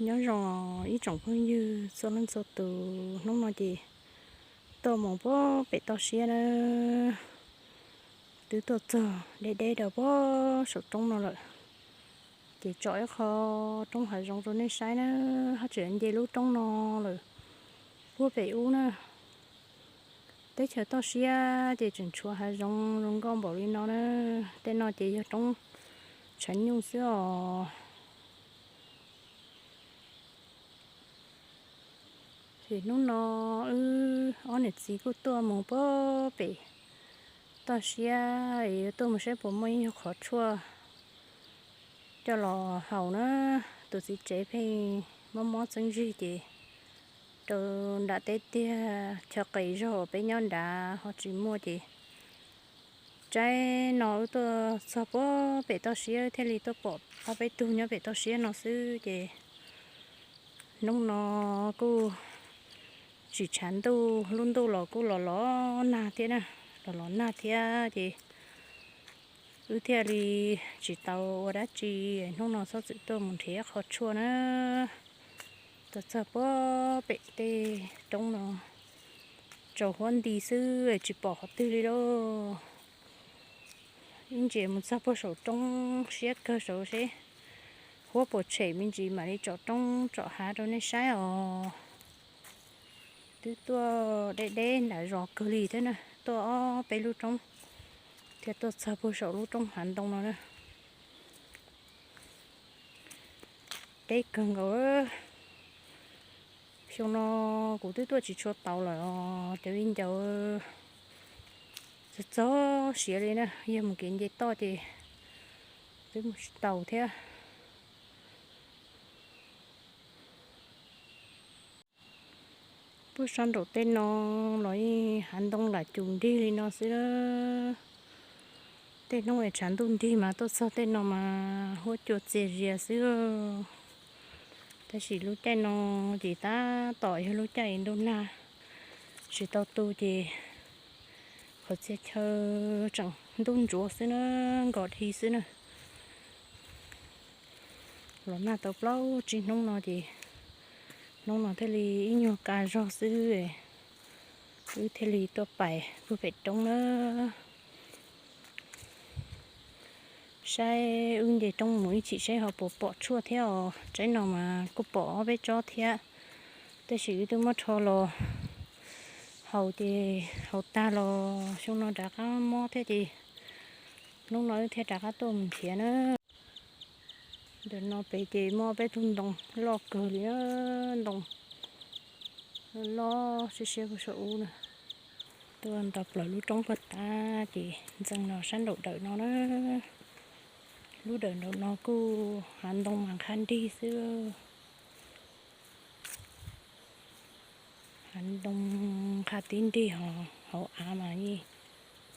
Nyob zoo ib tsoom phooj ywg txhua leej txhua tus, hnub no ces tuaj mus puag pem toj siab na, twb tuaj txog deb deb rau puag saum roob no lawm. Ces tsom ib qho roob hav zoov rau nej saib na, ho tseem nce lub roob no lawm puag pem ub na. Teb chaws toj siab ces tseem tshuav hav zoov zoo nkauj npaum li no na. Tej no ces yog roob tshav nyuj xwb os. Ces hnub no wb ob niam txiv kuj tuaj mus puag pem toj siab, yuav tuaj mus saib puas muaj ib nyuag qhov tshuaj coj los haus na. Tus txiv tsev pheej mob mob txeeb zig ces rau nram teb tiag, chaw qis zog uas peb nyob nrad ho tsis muaj ces tsaib no wb tuaj txog puag pem toj siab thiaj li tuaj pom ob peb tug nyob pem toj siab no xwb ces hnub no kuj tsis tshav ntuj, lub ntuj los kuj los los nag thiab na, los los nag thiab ces wb thiaj li tsis tau ua dab tsi, hnub no txhob txwm tuaj mus nrhiav qhov tshuaj na. Tuaj txog puag pem tej roob no, tsaus huab nti xwb tsis pom qhov twg li lauj. Ib ntsis mus txog puag saum roob siab kawg saud seb huab puas tshem me ntsis mam li tsom roob tsom hav rau nej saib os. Twb tuaj deb deb nram zos kawg li thiab na, tuaj ob peb lub roob thiaj tuaj txog puag saum lub roob hav ntoo no na. Deb kawg nkaus. Xyoo no kuv twb tuaj tsis tshua tau lawm os, cov viv ncaus txog txog siav li na, yog mus kev nce toj ces twb mus tsis tau thiab. Puag sab nraum tej no los yeej hav ntoo lam cum nrig li no xwb. Tej hnub es tshav ntuj nrig mas tuaj txog tej no mas huab cua txias zias xwb. Tab sis lub caij no ces tab tom yog lub caij ntuj nag tsis tau tu ces qhov txhia chaw tseem ntub ntsuav xwb na, nkos dhi xwb na. Los nag tau plaub tsib hnub no ces hnub no thiaj li ib nyuag ka zog xwb, wb thiaj li tuaj pais puag pem roob na. Saib wb nce roob mus ib chim saib ho puas pom tshuaj thiab os. Tsaib no mas kuj pom ob peb tsob thiab, tab sis wb twb muab rho los haus ces haus tag los xyoo no rov qab mob thiab ces hnub no wb thiaj rov qab tuaj mus nrhiav na. Ntawm no pem ces muaj peb tug ntoo loj kawg li, ntoo loj siab siab puag saum ub na. Tuaj nto plaws lub roob puag ta ces ntxeev no sab nraum dawm no na. Lub dawm nraum no kuj hav ntoo mas nqha nrig xwb. Hav ntoo nqha tib nrig, hauv av mas yeej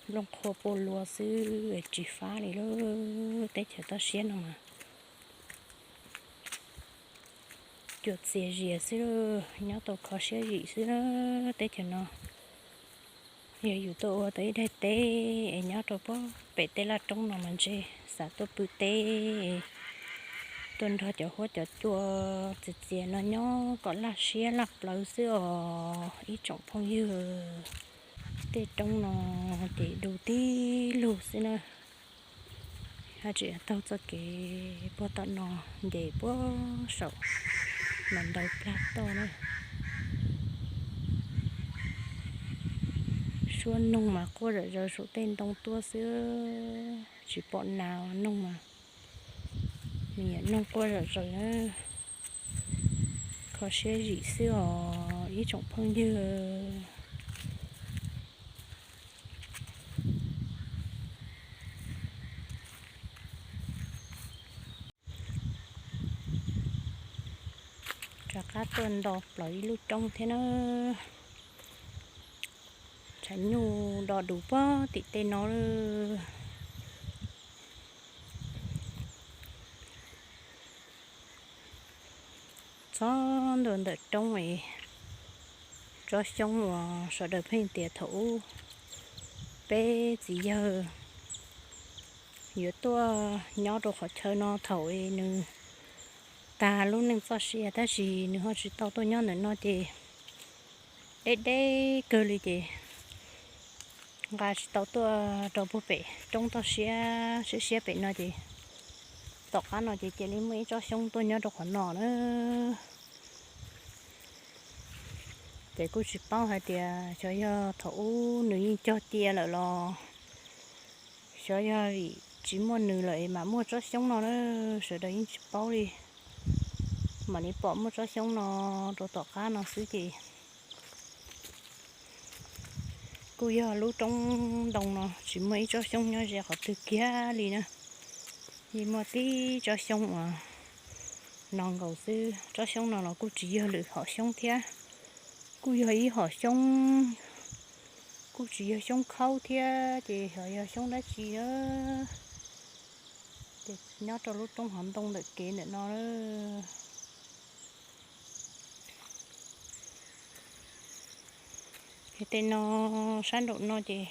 nplooj qhuav pua lua xwb, tsis fab li lub teb chaws toj siab no mas. Cua txias zias xwb, nyob tau kho siab zim xwb teb chaws no. Yog yus tuaj ua tau ib daim teb es nyob rau puag pem tej laj roob no mas ntshe xav tuaj pw teb, tuaj nrog cov huab cov cua txias txias no nyob kom laj siab laj plawv xwb os ib tsoom phooj ywg. Tej roob no ces du tib lug xwb na. Haj tseem taug txoj kev puag tom no nce puag saum no ntau plag toj na. Suab noog mas quaj zom zaws saum tej ntoo tuaj xwb, tsis pom nas noog mas nws yam noog quaj zom zaws na. Kho siab zim xwb os ib tsoom phooj ywg. Rov qab tuaj nto plaws ib lub roob thiab na. Tshav nyuj do dus puag tim tej no lawm. Txog ntua ntawm roob es tsob xyoob uas sawv daws pheej tias thaum ub peb txiv yawg yuav tuaj nyob rau qhov chaw no thaum es nws Tag lub neej txoj sia tab sis nws ho tsis tau tuaj nyob ntawm no ces deb deb kawg li ces nqa tsis tau tuaj rau puag pem roob toj siab siab siab pem no ces tom qab no ces cia li muaj ib tsob xyoob tuaj nyob rau qhov no na. Ces kuj tsis paub hais tias xyov yog thaum ub nws yeej cog cia lawm los xyov yog vim tsis muaj nws lawm es mam muaj tsob xyoob no na, sawv daws yeej tsis paub li. Mam li pom muaj tsob xyoob no rau tom qab no xwb ces kuj yog lub roob ntoo no tsis muaj ib tsob xyoob nyob ze qhov twg kiag li na. Yeej muaj tib tsob xyoob uas no nkaus xwb, tsob xyoob no los kuj tsis yog lwm hom xyoob thiab, kuj yog ib hom xyoob, kuj tsis yog xyoob khaub thiab ces xyov yog xyoob dab tsi na. Ces nyob rau lub roob hauv ntoo ntawm kev ntawm no na. Ces tej no sab nraum no ces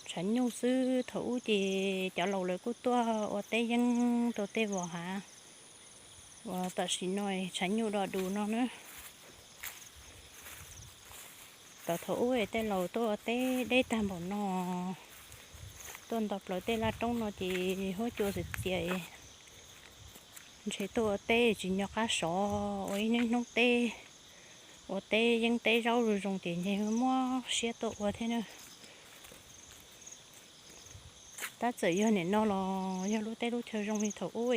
tshav nyuj xwb, thaum ub ces cov laus lawv kuj tuaj ua teb yeeb rau tej vos hav uas tam sim no tshav nyuj do dus no na. Thaum ub es tej laus tuaj ua teb deb tag npaum no, tuaj nto plaws tej laj roob no ces huab cua txias txias, ntshe tuaj ua teb tsis nco qab sov ua ib hnub teb, ua teb yeeb teb zaub zoo zoo ces ntshe muab siab tuaj ua thiab na. Tab txawm yog nim no los yog lub teb lub chaw zoo li thaum ub,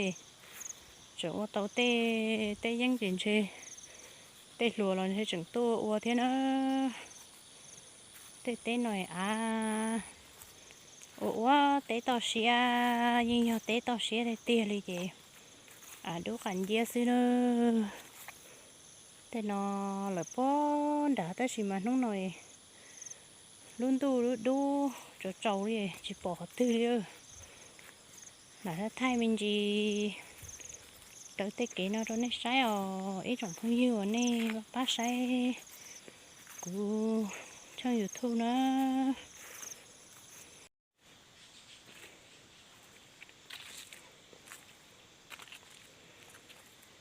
tseem ua tau tej teb yeeb ces ntshe tej hluas los ntshe tseem tuaj ua thiab na. Tej teb no av ua ua teb toj siab, yeej yog teb toj siab tiag tiag li ces av dub qas nciab xwb na. Tej no lawm puag nrad tab sis mas hnub no lub ntuj dub dub tsaus tsaus li tsis pom qhov twg li. Lam thaij me ntsis raws tej kev no rau nej saib os ib tsoom phooj ywg uas nej pab saib kuv channel YouTube na.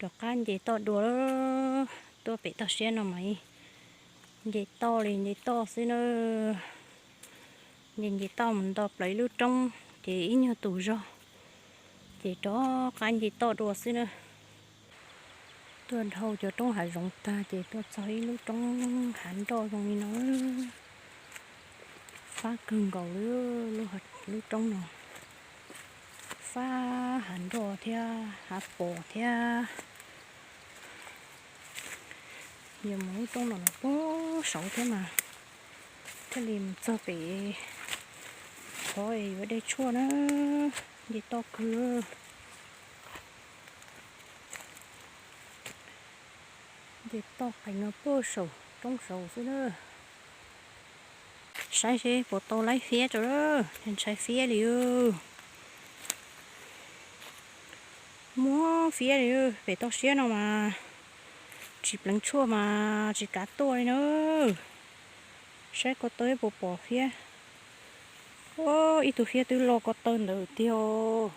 Rov qab nce toj dua, tuaj pem toj siab no mas nce toj li nce toj xwb na. Nce nce toj mus nto plaws ib lub roob ces ib nyuag tus zog, ces rov qab nce toj dua xwb na. Tuaj dhau cov roob hav zoov tag ces tuaj txog ib lub roob hav nroj zoo li no. Fab kawg nkaus li lub roob no, fab hav nroj thiab hav pos thiab. Yog mus lub roob no los puag saud thiab mas thiaj li mus txog pem qhov yuav de tshuaj na. Nce toj kawg, nce toj qees no puag saum roob saud xwb na. Saib seb puas tau laib fiab rau, ntshai fiab li. Muab fiab li, pem toj siab no mas tsis pleev tshuaj mas tsis kav tuaj li na. Saib ko taw puas pom fiab. Ib tug fiab twb lo ko taw ntawd tiag.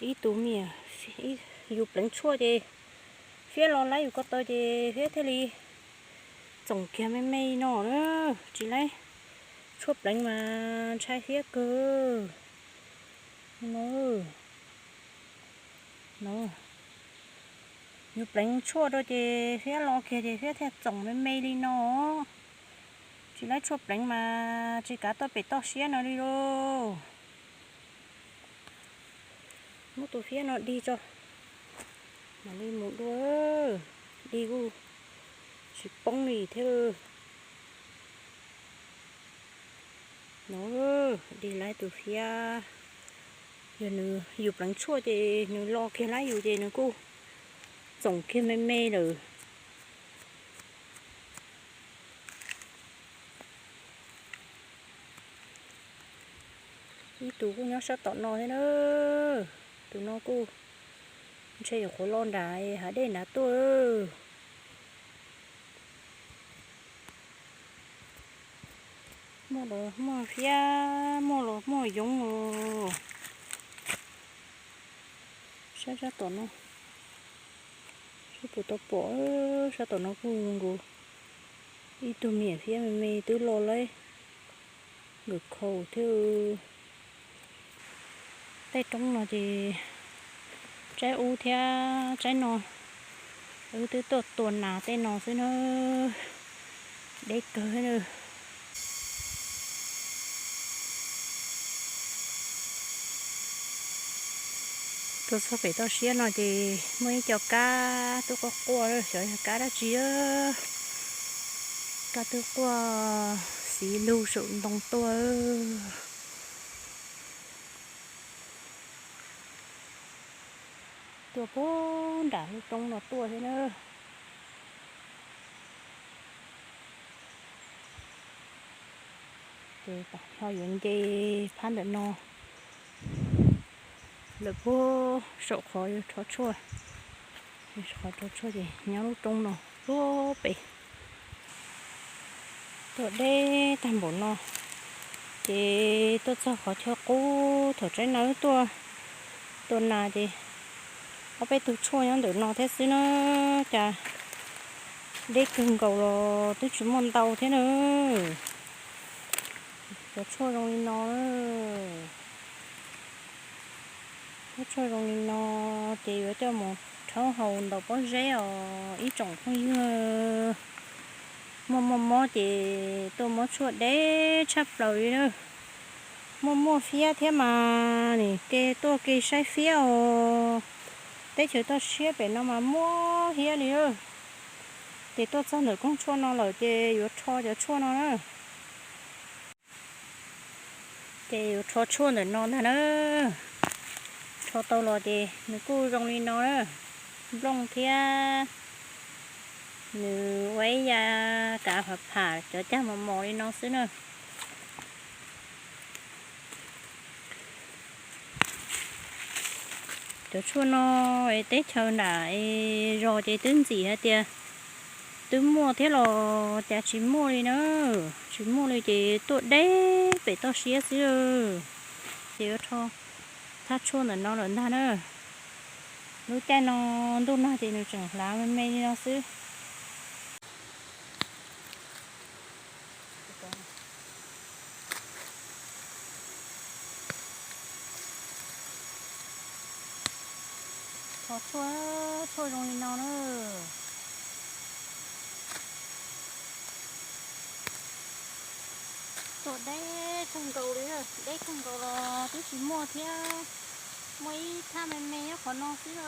Ib tug me, yus pleev tshuaj ces fiab lo laib yus ko taw ces fiab thiaj li txoom kiag me me no na. Tsis laib tshuaj pleev mas ntshai fiab kawg. Yus pleev tshuaj rau ces fiab lo kiag ces fiab thiaj txoom me me li no. Tsis laib tshuaj pleev mas tsis kav tuaj pem toj siab no li lauj. Muab tus fiab no dig tso, mam li mus dua. Dig kuj tsis poob li thiab. No, dig laib tus fiab. Yog nws yus pleev tshuaj ces nws lo kiag laib yus ces nws kuj txoom kiag me me lawm. Ib tug kuj nyob sab tom no thiab na. Tus no kuj ntshe yuav qhuav lo nram hav dej nrad tuaj. Muaj los muaj fiab, muaj los muaj yoov os. Sab sab tom no, sab puas tau pom, sab tom no kuj nkaus ib tug me nyuam fiab me me twb loj lawm, nkawd khaus thiab. Tej roob no ces tsaib ub thiab tsaib no, wb twb tuaj tua nas tej no xwb na, deb kawg na. Tuaj txog pem toj siab no ces muaj ib co kab twb quaj quaj, xyov yog kab dab tsi. Kab twb quaj xiv lug saum ntoo tuaj. Tuaj puag nram lub roob no tuaj thiab na. Ces ho yuav nce phab ntawm no lawm puag saum qhov rho tshuaj. Qhov rho tshuaj ces nyob lub roob no puag pem. Tuaj deb tag npaum no, ces tuaj txog qhov chaw qub thaum tsaib no wb tuaj tua nas ces ob peb tug tshuaj nyob ntawm no thiab xwb na. Cas deb kawg nkaus los twb tsis muaj ntau thiab na. Cov tshuaj zoo li no, cov tshuaj zoo li no ces yuav coj mus rhaub haus ntaus pob zeb os ib tsoom phooj ywg. Muaj muaj mob ces tuaj muab tshuaj deb tshaj plaws li na. Muaj muaj fiab thiab mas nim ke tuaj ke saib fiab os. Teb chaws toj siab pem no mas muaj hiab li. Ces tuaj txog ntawm koob tshuaj no lawm ces yuav rho cov tshuaj no na. Ces yuav rho tshuaj ntawm no ntag na. Rho tau los ces nws kuj zoo li no na, nplooj thiab nws ua ib yam kav pham pham cov cag mos mos li no xwb na. Cov tshuaj no es teb chaws nram es zos ces twb ntxim hais tias twb muaj thiab los cas tsis muaj li na. Tsis muaj li ces tuaj deb pem toj siab xwb. Ces yuav rho thaj tshuaj ntawm no lawm ntag na. Lub caij no ntuj nag ces nws tseem hlav me me li no xwb. Rho tshuaj, tshuaj zoo li no na. Tuaj deb kawg nkaus li, deb kawg nkaus los twb tsis muaj thiab. Muaj ib thaj me me nyob qhov no xwb.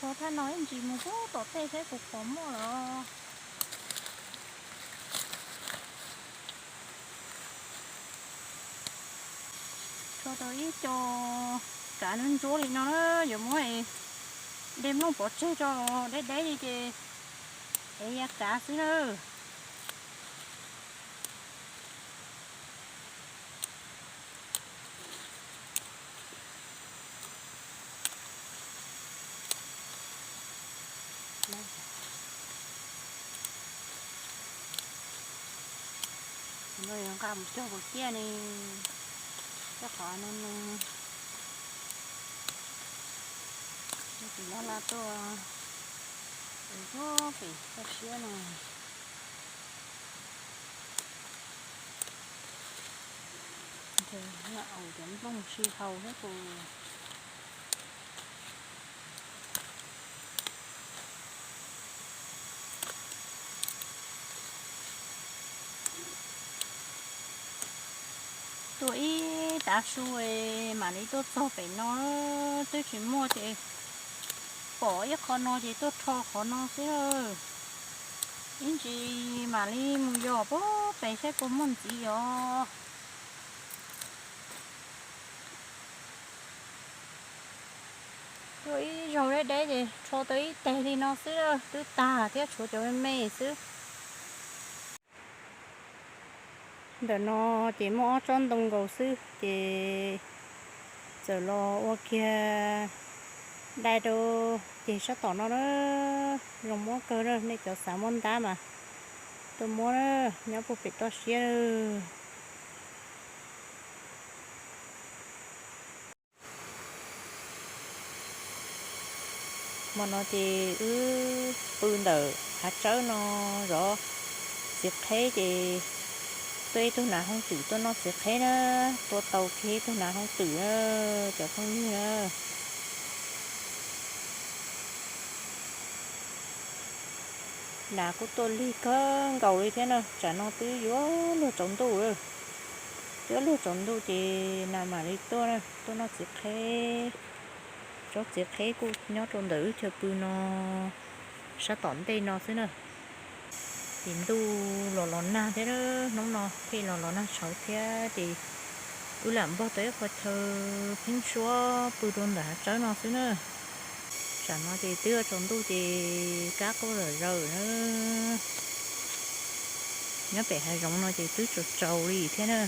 Rho thaj no ib ntsis mus pub tom tej saib puas pom muaj los. Rho tau ib co kav ntsuab ntsuab li no na, yuav muab de nplooj pov tseg tso, deb deb li ces ev ya kav xwb na. Nqa mus cog puas ciaj ne, coj qhov no no. Tus no la tuaj, es pem toj siab no. Ces cov nplooj si haus thiab puas. Tuaj ib tav su es mam li tuaj txog pem no, twb tsis muaj ces pom ib qho no ces tuaj rho qhov no xwb. Ib ntsis mam li mus yos puag pem saib puas muaj ntxiv os. Tuaj ib zaug deb deb ces rho tau ib teg li no xwb, twb tag thiab tshuav cov me me xwb. Ntawm no ces muaj ob tsob ntoo nkaus xwb ces txawm los ua kiag dai rau ceg sab tom no na. Zoo muab kawg na, nej cov xav muab ntab mas tuaj muab na, nyob puag pem toj siab. Hmo no ces wb pw ntawm hav tsawb no zov txiv qheb ces tuaj ib tug nas hooj twm tuaj noj txiv qheb na, tua tau kiag ib tug nas hooj twm na, cov phooj ywg na. Nas kuj tuaj lig kawg nkaus li thiab na, tsam no twb yuav luag tsaus ntuj lawm. Twb yuav luag tsaus ntuj ces nas mam li tuaj, tuaj noj txiv qheb. Tsob txiv qheb kuj nyob rau ntawm wb chaw pw no, sab tom ntej no xwb na. Ces ntuj los los nag thiab, hnub no pheej los los nag tshauv thiab ces wb lam npog tau ib qho chaw pheeb suab pw rau ntawm hav tsawb no xwb na. Tsam no ces twb yuav tsaus ntuj ces kab quaj zom zaws na. Nyob pem hav zoov no ces twb tsaus tsaus li thiab na.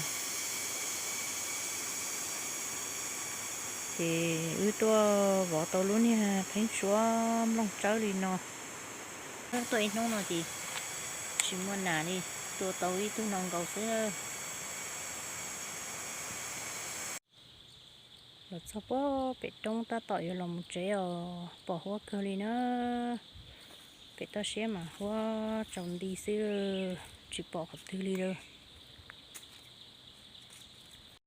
Ces wb tuaj vov tau lub niag pheeb suab nplooj tsawb li no. Tuaj ib hnub no ces tsis muaj nas li, tua tau ib tug no nkaus xwb. Los txog puag pem roob tab tom yuav los mus tsev os, pom huab kawg li na. Pem toj siab mas huab tsaus nti xwb, tsis pom qhov twg li lawm.